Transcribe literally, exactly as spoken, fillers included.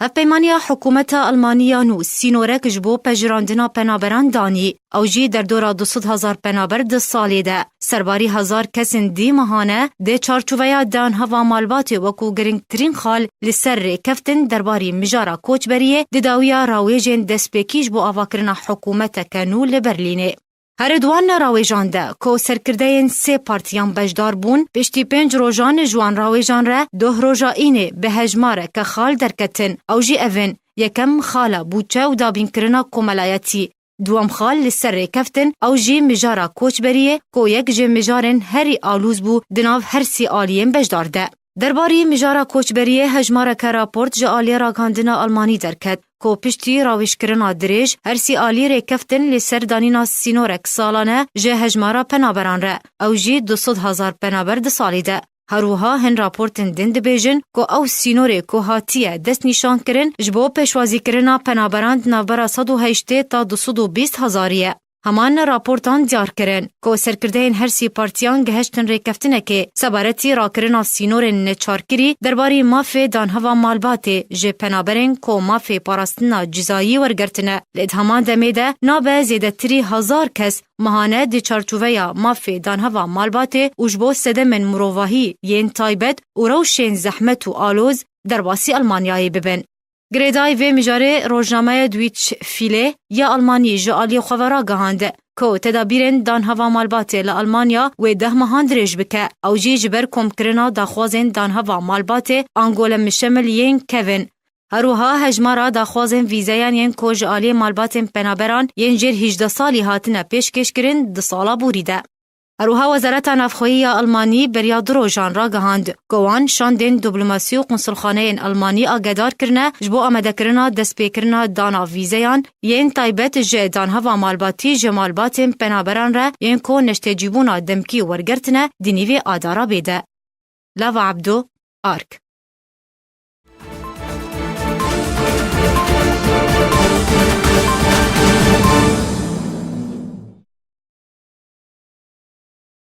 Hevpeymaniya hikûmeta Almanî ya nû sînorek ji bo pejirandina penaberan danî. Ew jî derdora du sed hezar penaber di salê de. Serbarî hezar kesên dî mehane di çarçoveya danheva malbatê wekû girîngtirîn xal li ser rêkeftin derbarî mijara koçberiyê di dawiya rawêjên destpêkî ji bo avakirina hikûmeteke nû li Berlînê. Her di wan rawêjan de ku serkirdeyên sê partiyan beşdar bûn, piştî pênc rojan ji wan rawêjan re doh roja înê bi hejmareke xal derketin. Ew jî ev in: yekem, xala bûçe û dabînkirina komelayetî. Duwem xal li ser rêkeftin, ew jî mijara koçberiyê ku yek ji mijarên herî alûz bû di nav her sî aliyên beşdar de. Derbarî mijara koçberiyê hejmareke raport ji aliyê ragihandina Almanî derket ku piştî rawêjkirina dirêj, her sî alî rêkeftin li ser danîna sînorek salane ji hejmara penaberan re, ew jî du sed hezar penaber di salê de. Her wiha hin raportên din dibêjin ku ew sînorê ku hatiye destnîşankirin ji bo pêşwazîkirina penaberan di navbera sed û heştê ta du sed û bîst hezarî ye. Heman raportan diyar kirin ku serkirdeyên her sî partiyan gihiştin rêkeftinekê sebaretî rakirina sînorên neçarkirî derbarî mafê danheva malbatê ji penaberên ku mafê parastina cizayî wergirtine. Lê di heman demê de nabe zêdetirî hezar kes mehane di çarçoveya mafê danheva malbatê û ji bo sedemên mirovahî yên taybet û rewşên zehmet û aloz derbasî Almanyayê bibin. Girêdayî vê mijarê rojnameya Deutsche Welle ya Almanî ji aliyê xwe ve ragihand ku tedabîrên danheva malbatê li Almanya wê deh mehan dirêj bike. Ew jî ji ber komkirina daxwazên danheva malbatê ango li mişemil yên kevin. Her wiha hejmara daxwazên vîzeyan yên ku ji aliyê malbatên penaberan yên jêr hejdeh salî hatine pêşkêşkirin di sala borî de. Her wiha Wezareta Navxweyî ya Almanî beriya du rojan ragihand ku wan şandên diplomasî û konsulxaneyên Almanî agedar kirine ji bo amadekirina destpêkirina dana vîzeyan yên taybet ji danheva malbatî ji malbatên penaberan re yên ku neştecîbûna demkî wergirtine di nîvê Adara bê de. Lava Abdo, Ark.